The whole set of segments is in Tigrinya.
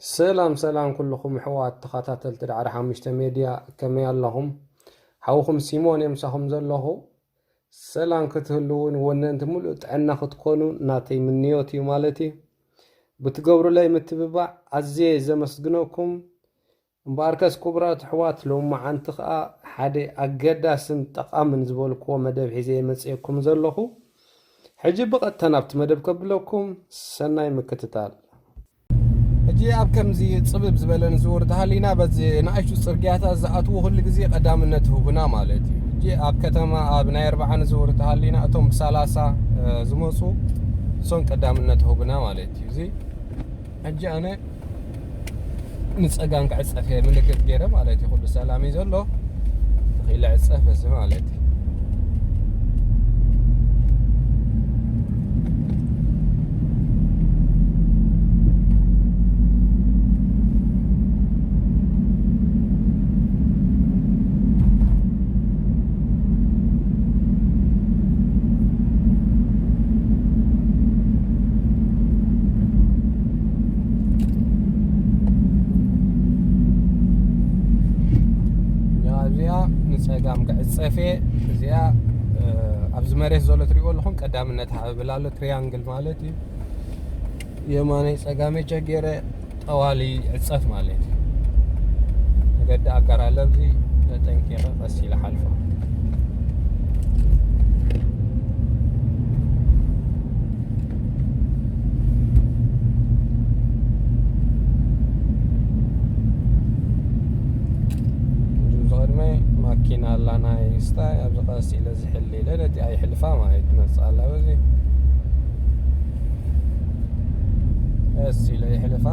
ሰላም ሰላም ኩልኹም ኣሕዋት ተኸታተልቲ ዳዕሮ ሓሙሽተ ሜድያ፣ ከመይ ኣለኹም? ሓውኹም ሲሞን እየ ምሳኹም ዘለኹ። ሰላም ክትህልውን ወነንቲ ሙሉእ ጥዕና ክትኮኑ ናተይ ምንዮት እዩ ማለት እዩ። ብትገብሩለይ ምትብባዕ ኣዝየ ዘመስግነኩም። እምበኣርከስ ክቡራት ኣሕዋት፣ ሎማዓንቲ ኸኣ ሓደ ኣገዳስን ጠቓምን ዝበልክዎ መደብ ሒዘ እየ መጺኤኩም ዘለኹ። ሕጂ ብቐጥታ ናብቲ መደብ ከብለኩም፣ ሰናይ ምክትታል። ሕጂ ኣብ ከምዚ ጽብብ ዝበለ ንዝውር ተሃሊና፣ በዚ ንኣሽቱ ጽርግያታት ዝኣትዉ ኩሉ ግዜ ቀዳምነት ይህቡና ማለት እዩ። ሕጂ ኣብ ከተማ ኣብ ናይ ኣርብዓ ንዝውር ተሃሊና፣ እቶም ብሰላሳ ዝመጹ እሶም ቀዳምነት ይህቡና ማለት እዩ። እዚ ሕጂ ኣነ ንጸጋም ክዕጸፍ እየ ምልክት ገይረ ማለት እዩ። ኩሉ ሰላም እዩ ዘሎ። ተኺለ ዕጸፍ እዚ ማለት እዩ። እዚኣ ንጸጋም ክዕጸፍ እየ። እዚኣ ኣብዚ መሬት ዘሎ ትሪእዎ ኣለኹም ቀዳምነት ሃብ ብላ ኣሎ። ትሪያንግል ማለት እዩ። የማነይ ጸጋመይ ቸገረ ጠዋሊ ዕጸፍ ማለት እዩ። መገዲ ኣጋር ኣሎ። ኣብዚ ተጠንቂቐ ቀስ ኢለ ሓልፎ። እዚ ዝቕድመይ ማኪና ኣላ ናይ ስታይ ኣብዚ ቀስ ኢለ ዝሕል ኢለ ነቲ ኣይሕልፋ ማለት ትመጽእ ኣላ። በዚ ቀስ ኢለ ይሕልፋ።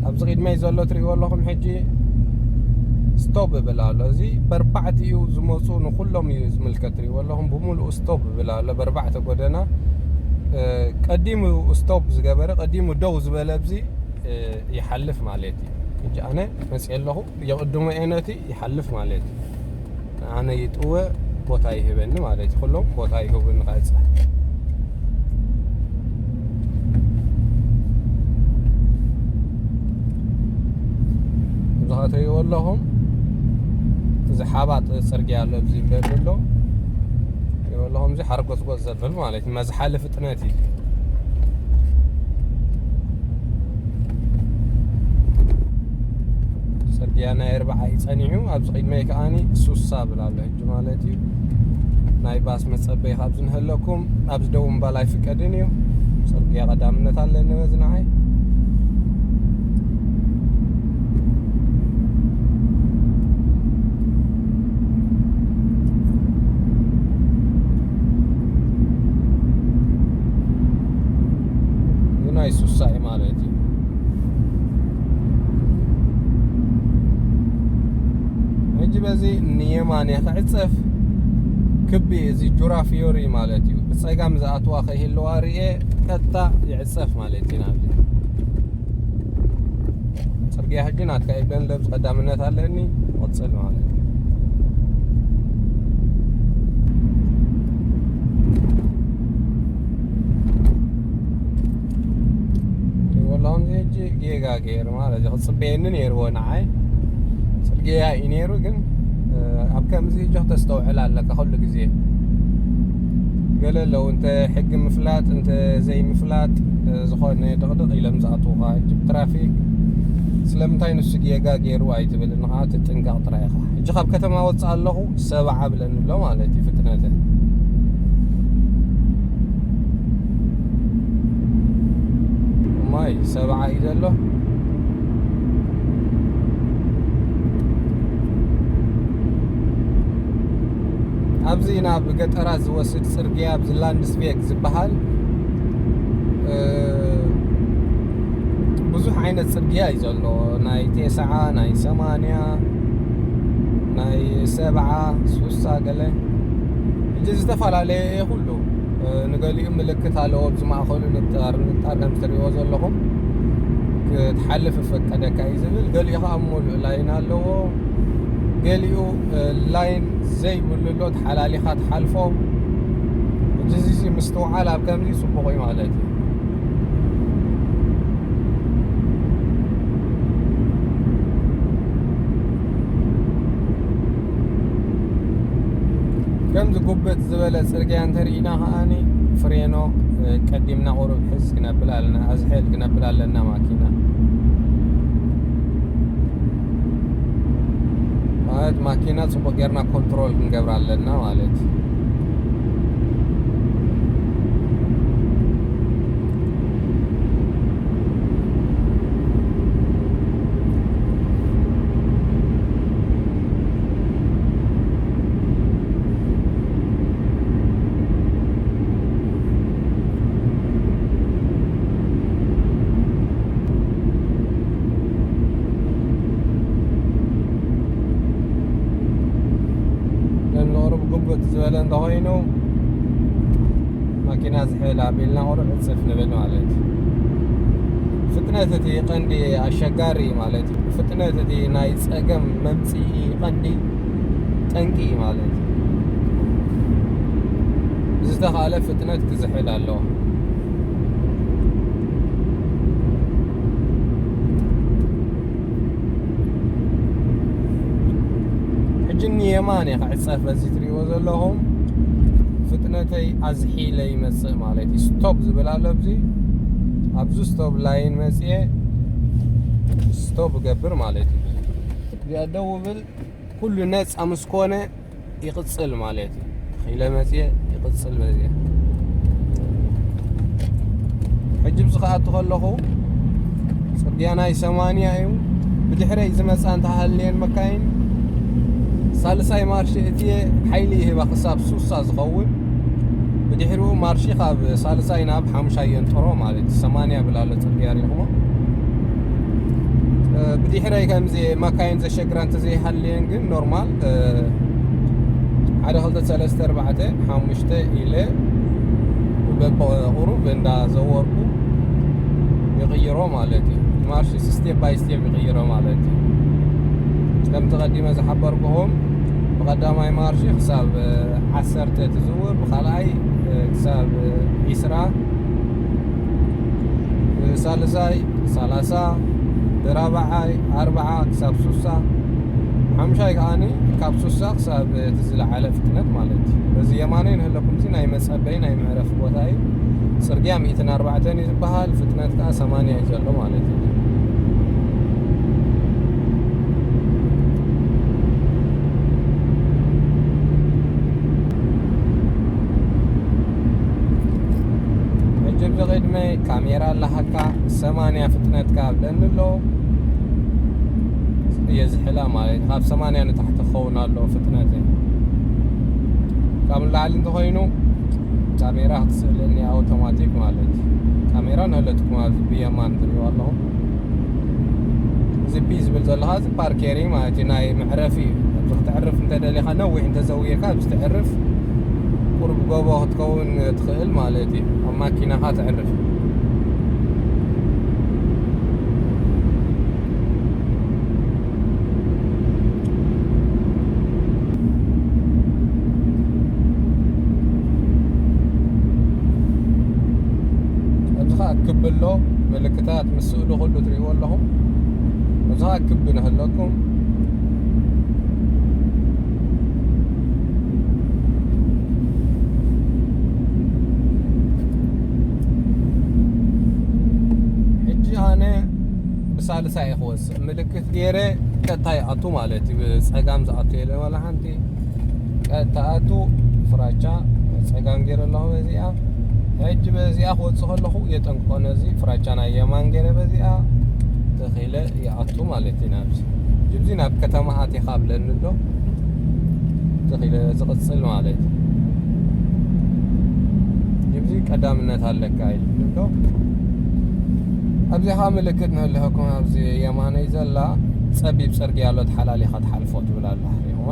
ኣብዚ ቅድመይ ዘሎ ትሪእዎ ኣለኹም ሕጂ ስቶፕ ይብል ኣሎ። እዚ በርባዕቲኡ ዝመፁ ንኩሎም እዩ ዝምልከት። ትሪእዎ ኣለኹም ብምሉኡ ስቶፕ ይብል ኣሎ። በርባዕተ ጎደና ቀዲሙ ስቶፕ ዝገበረ ቀዲሙ ደው ዝበለ ኣብዚ ይሓልፍ ማለት እዩ። ሕጂ ኣነ መፅእ ኣለኹ የቕድሞ እየ ነቲ ይሓልፍ ማለት እዩ። ኣነ ይጥወ ቦታ ይህበኒ ማለት እዩ። ኩሎም ቦታ ይህቡኒ ክዕፀ። እዚ ኸትሪእዎ ኣለኹም እዚ ሓባጥ ፅርግያ ኣሎ ኣብዚ ይበል ኣሎ ትሪእዎ ኣለኹም እዚ ሓርጎፅጎፅ ዘብል ማለት እዩ። መዝሓሊ ፍጥነት እዩ። ፅርግያ ናይ ኣርብዓ እዩ ፀኒሑ ኣብዚ ቅድመይ ከዓኒ ሱሳ ብላ ኣሎ ሕጂ ማለት እዩ። ናይ ባስ መፀበይ ካብዚ ንህለኩም ኣብዚ ደው ምባል ኣይፍቀድን እዩ። ፅርግያ ቀዳምነት ኣለኒ በዚ ንዓይ። ናይ ሱሳ እዩ ማለት እዩ። ሕጂ በዚ ንየማን እየ ክዕፀፍ ክቢ እዚ ጁራ ፊዮሪ ማለት እዩ። ብፀጋም ዝኣትዋ ከይህልዋ ርኤ ቀጥታ ይዕፀፍ ማለት እዩ። ናብዚ ፅርግያ ሕጂ ናትካ ይብለኒ ለብዚ ቀዳምነት ኣለኒ ይቕፅል ማለት እዩ። ይብሎም ሕጂ ጌጋ ገይሩ ማለት እዩ። ክፅበየኒ ነይርዎ ንዓይ ፅርግያ እዩ ነይሩ ግን ኣብ ከምዚ እጆ ክተስተውዕል ኣለካ ኩሉ ግዜ። ገለ ኣለዉ እንተ ሕጊ ምፍላጥ እንተ ዘይምፍላጥ ዝኾነ ድቕድቕ ኢሎም ዝኣትዉኻ። ሕጂ ብትራፊክ ስለምንታይ ንሱ ጌጋ ገይሩ ኣይትብል ንኻ ትጥንቀቕ ጥራይ ኢኻ። ሕጂ ካብ ከተማ ወፅእ ኣለኹ ሰብዓ ብለኒ ኣሎ ማለት እዩ ፍጥነተ። ማይ ሰብዓ እዩ ዘሎ። ኣብዚ ናብ ገጠራት ዝወስድ ፅርግያ ኣብዚ ላንድስቬግ ዝበሃል ብዙሕ ዓይነት ፅርግያ እዩ ዘሎ። ናይ ቴስዓ ናይ ሰማንያ ናይ ሰብዓ ሱሳ ገለ ሕጂ ዝተፈላለየ ኩሉ ንገሊኡ ምልክት ኣለዎ ኣብዚ ማእኸሉ ንጣር ንጣር ከም ትሪእዎ ዘለኹም ክትሓልፍ ይፈቀደካ እዩ ዝብል ገሊኡ ከዓ ሙሉእ ላይን ኣለዎ። ገሊኡ ላይን ዘይብሉ ኣሎ ተሓላሊኻ ትሓልፎ። ሕጂ እዚ ምስትውዓል ኣብ ከምዚ ፅቡቕ እዩ ማለት እዩ። ከምዚ ጉብጥ ዝበለ ጽርግያ እንተርኢና ከኣኒ ፍሬኖ፣ እ፣ ቀዲምና ቁሩብ ሕዝ ክነብል ኣለና፣ ኣዝሕል ክነብል ኣለና ማኪና። ማለት ማኪና ጽቡቕ ጌርና ኮንትሮል ክንገብር ኣለና ማለት እዩ። ለምንቕሩብ ጉብጥ ዝበለ እንተኾይኑ ማኪና ዝሕል ኣቢልና ቁሩብ ዕፅፍ ንብል ማለት እዩ። ፍጥነት እቲ ቀንዲ ኣሸጋሪ ማለት እዩ። ፍጥነት እቲ ናይ ፀገም መምፅኢ ቀንዲ ጠንቂ እዩ ማለት እዩ። ብዝተኻእለ ፍጥነት ክዝሕል ኣለዎ። ሕጂ ንየማን እየ ክዕፀፍ በዚ ትሪእዎ ዘለኹም። ፍጥነተይ ኣዝሒለ ይመፅእ ማለት እዩ። ስቶፕ ዝብል ኣሎ ኣብዚ። ኣብዚ ስቶፕ ላይን መፅየ ስቶፕ እገብር ማለት እዩ። እዚኣ ደው ብል ኩሉ ነፃ ምስ ኮነ ይቕፅል ማለት እዩ። ኢለ መፅየ ይቕፅል በዚኣ። ሕጂ ብዚ ክኣቱ ከለኹ ፅርግያ ናይ ሰማንያ እዩ። ብድሕረይ ዝመፃ እንተሃልየን መካይን ሳልሳይ ማርሽ እትየ ሓይሊ ይህባ ክሳብ ሱሳ ዝኸውን። ብድሕሪኡ ማርሺ ካብ ሳልሳይ ናብ ሓሙሻይ የንጥሮ ማለት እዩ። ሰማንያ ብላሎ ፅርግያ ሪኹሞ። እ፣ ብድሕረይ ከምዚ መካይን ዘሸግራ እንተዘይሃልየን ግን ኖርማል፣ እ፣ ሓደ ክልተ ሰለስተ ኣርባዕተ ሓሙሽተ ኢለ በብቑሩብ እንዳዘወርኩ ይቕይሮ ማለት እዩ። ማርሽ ስቴፕ ባይ ስቴፕ ይቕይሮ ማለት እዩ። ከምቲ ቀዲመ ዝሓበርኩኹም ብቐዳማይ ማርሽ ክሳብ፣ እ፣ ዓሰርተ ትዝውር፣ ብኻልኣይ፣ እ፣ ክሳብ፣ እ፣ ዒስራ፣ እ፣ ሳልሳይ ሰላሳ፣ ብራብዓይ ኣርብዓ ክሳብ ሱሳ፣ ሓምሻይ ከኣኒ ካብ ሱሳ ክሳብ እቲ ዝለዓለ ፍጥነት ማለት እዩ። በዚ የማነይ ንህለኩም እዚ ናይ መጸበይ ናይ መዕረፊ ቦታ እዩ። ጽርግያ ሚእትን ኣርባዕተን እዩ ዝበሃል፣ ፍጥነት ከኣ ሰማንያ እዩ ዘሎ ማለት እዩ። ሕጂ ኣብዚ ቅድመይ ካሜራ ኣለሃካ፣ ሰማንያ ፍጥነትካ ኣብለኒ ኣሎ። የዝሕላ ማለት እዩ። ካብ ሰማንያ ንታሕቲ ክኸውን ኣለዎ ፍጥነተይ። ካብ ንላዕሊ እንተኾይኑ ካሜራ ክትስእለኒ ኣውቶማቲክ ማለት እዩ። ካሜራ ንህለትኩም ኣብዚ ብየማን ትሪእዎ ኣለኹም። እዚ ቢ ዝብል ዘለኻ እዚ ፓርኬሪ ማለት እዩ፣ ናይ መዕረፊ እዩ። ኣብዚ ክተዕርፍ እንተደሊኻ ነዊሕ እንተዘዊርካ ኣብዚ ተዕርፍ ቁሩብ ጎቦ ክትከውን ትኽእል ማለት እዩ። ኣብ ማኪናኻ ተዕርፍ። ኣብዚ ኸኣ ክብ ኣሎ፣ ምልክታት ምስ ስእሉ ኩሉ ትርእይዎ ኣለኹም። ኣብዚ ኸኣ ክብ ንህለኩም። ሕጂ ኣነ ብሳልሳይ እየ ክወጽእ። ምልክት ገይረ ቀጥታ ይኣቱ ማለት እዩ። ብጸጋም ዝኣቱ የለን ዋላ ሓንቲ። ቀጥታ ኣቱ ፍራቻ ጸጋም ገይረ ኣለኹ በዚኣ። ሕጂ በዚኣ ክወጽእ ከለኹ የጠንቅቆ ነዚ ፍራቻ ናይ የማን ገይረ በዚኣ ተኺለ ይኣቱ ማለት እዩ ናብዚ። ሕጂ ናብ ከተማ ኣቲኻ ብለኒ ኣሎ። ተኺለ ዝቕጽል ማለት እዩ። ሕጂ ቀዳምነት ኣለካ ኢሉ ኣሎ። ኣብዚኻ ምልክት ንህልኸኩም ኣብዚ የማነይ ዘላ ጸቢብ ጽርግያ ኣሎ፣ ተሓላሊኻ ትሓልፎ ትብል ኣላ። ሪኹማ?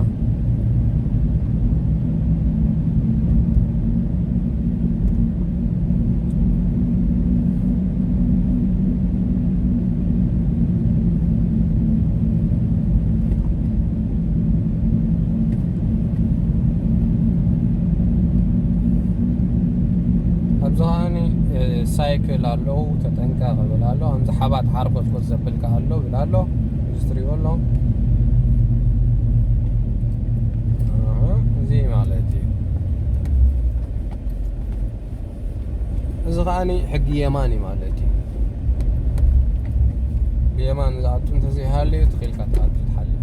ኣብዚ ኸኣኒ፣ እ፣ ሳይክል ኣለዉ፣ ተጠንቀቕ ይብል ኣሎ። ከምዚ ሓባጥ ሓርጎት ኮት ዘብል ከኣ ኣሎ ይብል ኣሎ። እዚ ትሪእዎ ኣሎ። ኣሃ፣ እዚ ማለት እዩ። እዚ ከዓኒ ሕጊ የማን እዩ ማለት እዩ። ብየማን ዝኣቱ እንተዘይሃልዩ ትኺልካ ትኣቱ ትሓልፍ።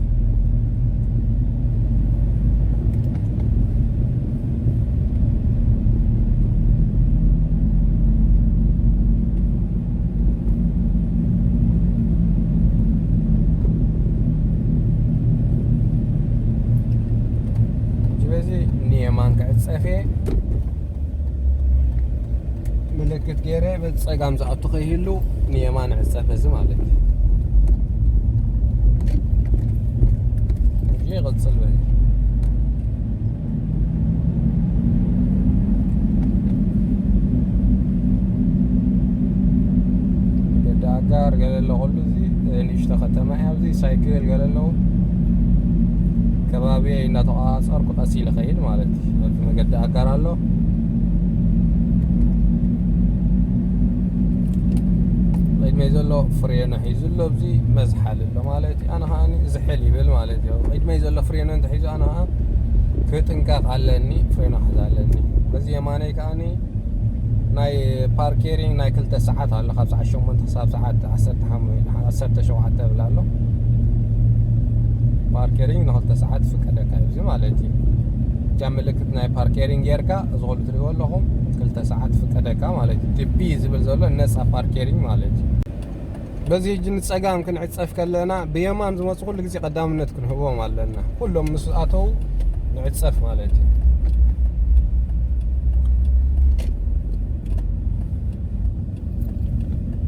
ሕጂ በዚ ንየማን ክዕጸፍ እየ። ምልክት ገይረ በቲ ጸጋም ዝኣቱ ከይህሉ ንየማን ዕጸፍ እዚ ማለት እዩ። ሕጂ ይቕጽል በል። መገዲ ኣጋር ገለ ኣሎ፣ ኩሉ እዚ ንእሽቶ ከተማ እያ። ኣብዚ ሳይክል ገለ ኣለዉ። ከባቢ እናተቆጻጸርኩ ቀስ ኢለ ኸይድ ማለት እዩ። ኣብቲ መገዲ ኣጋር ኣሎ። ቅድመይ ዘሎ ፍሬኖ ሒዙ ኣሎ፣ ኣብዚ መዝሓል ኣሎ ማለት እዩ። ኣነ ኸዓ ዝሕል ይብል ማለት እዩ። ቅድመይ ዘሎ ፍሬኖ እንተሒዙ ኣነ ኸዓ ክጥንቀቕ ኣለኒ፣ ፍሬኖ ክሕዝ ኣለኒ። በዚ የማነይ ከዓኒ ናይ ፓርኬሪንግ ናይ ክልተ ሰዓት ኣሎ፣ ካብ ሰዓት ሸሞንተ ክሳብ ሰዓት ዓሰርተ ሓሙሽተ፣ ዓሰርተ ሸውዓተ ይብል ኣሎ። ፓርኬሪንግ ንክልተ ሰዓት ፍቀደካ እዩ እዚ ማለት እዩ። እዛ ምልክት ናይ ፓርኬሪንግ ጌርካ እዚ ኩሉ ትሪእዎ ኣለኹም ክልተ ሰዓት ፍቀደካ ማለት እዩ። እቲ ቢ ዝብል ዘሎ ነፃ ፓርኬሪንግ ማለት እዩ። በዚ ሕጂ ንጸጋም ክንዕጸፍ ከለና ብየማን ዝመጹ ኩሉ ግዜ ቀዳምነት ክንህቦም ኣለና። ኩሎም ምስ ኣተው ንዕጸፍ ማለት እዩ።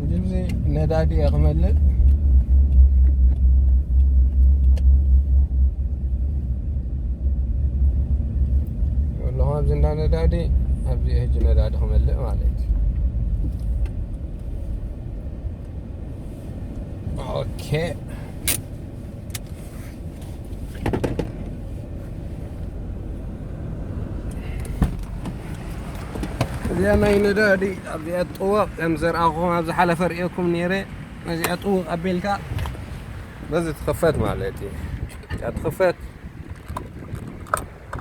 ሕጂ ነዳዲ እየ ክመልእ። ኣለኹ ኣብዚ እንዳ ነዳዲ፣ ኣብዚ ሕጂ ነዳዲ ክመልእ ማለት እዩ። ኦኬ። እዚኣ ናይ ነዳዲ ኣብዚኣ ጥወቕ ከም ዘርኣኹም ኣብ ዝሓለፈ ርእየኩም ነይረ። ነዚኣ ጥውቕ ኣቢልካ በዚ ትኽፈት ማለት እዩ። እዚኣ ትኽፈት፣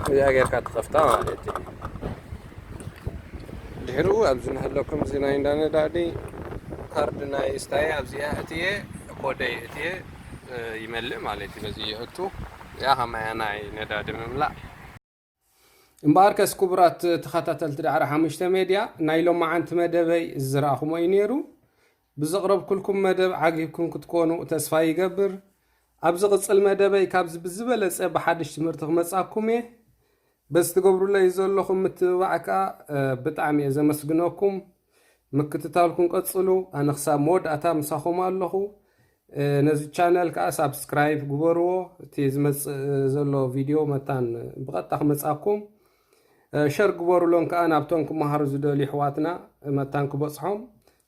እዚኣ ጌርካ ትኸፍታ ማለት እዩ። ድሕሪኡ ኣብዚ ንሃለኩም እዚ ናይ እንዳ ነዳዲ ካርድ ናይ ስታይ ኣብዚኣ እትየ ኮደይ እትየ ይመልእ ማለት እዩ። በዚ የእቱ እዚኣ ከማያ ናይ ነዳዲ ምምላእ። እምበኣርከስ ክቡራት ተኸታተልቲ ዳዕሮ ሓሙሽተ ሜድያ፣ ናይ ሎማዓንቲ መደበይ ዝረኣኹሞ እዩ ነይሩ። ብዘቕረብኩልኩም መደብ ዓጊብኩም ክትኮኑ ተስፋ ይገብር። ኣብ ዝቕጽል መደበይ ካብዚ ብዝበለጸ ብሓድሽ ትምህርቲ ክመጻኩም እየ። በዚ ትገብሩለይ ዘለኹም ምትብባዕ ከኣ፣ እ፣ ብጣዕሚ እየ ዘመስግነኩም። ምክትታልኩም ቀጽሉ። ኣነ ክሳብ መወዳእታ ምሳኹም ኣለኹ። እ፣ ነዚ ቻነል ከኣ ሳብስክራይብ ግበርዎ። እቲ ዝመጽእ ዘሎ ቪድዮ መታን ብቐጥታ ክመጻኩም። እ፣ ሸር ግበሩሎም ከኣ ናብቶም ክመሃሩ ዝደልዩ ኣሕዋትና መታን ክበጽሖም።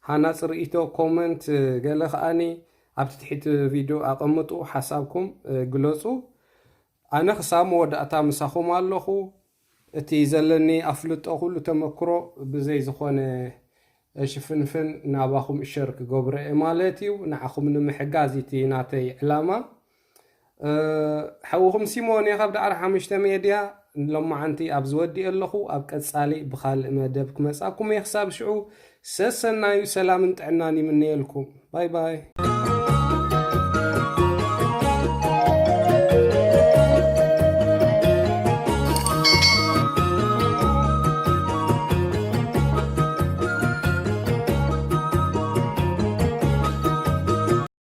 ሃናጺ ርእይቶ፣ ኮመንት፣ ገለ ከኣኒ ኣብቲ ትሕቲ ቪድዮ ኣቐምጡ፣ ሓሳብኩም፣ እ፣ ግለጹ። ኣነ ክሳብ መወዳእታ ምሳኹም ኣለኹ። እቲ ዘለኒ ኣፍልጦ ኩሉ ተመክሮ ብዘይ ዝኾነ ሽፍንፍን ናባኹም ሸር ክገብሮ እየ ማለት እዩ። ንዓኹም ንምሕጋዝ እቲ ናተይ ዕላማ። እ፣ ሓውኹም ሲሞን እየ ካብ ዳዕሮ ሓሙሽተ ሜድያ። ንሎማዓንቲ ኣብዚ ወዲኤ ኣለኹ። ኣብ ቀጻሊ ብኻልእ መደብ ክመጻኩም እየ። ክሳብ ሽዑ ሰሰናዩ ሰላምን ጥዕናን ይምነየልኩም። ባይ ባይ።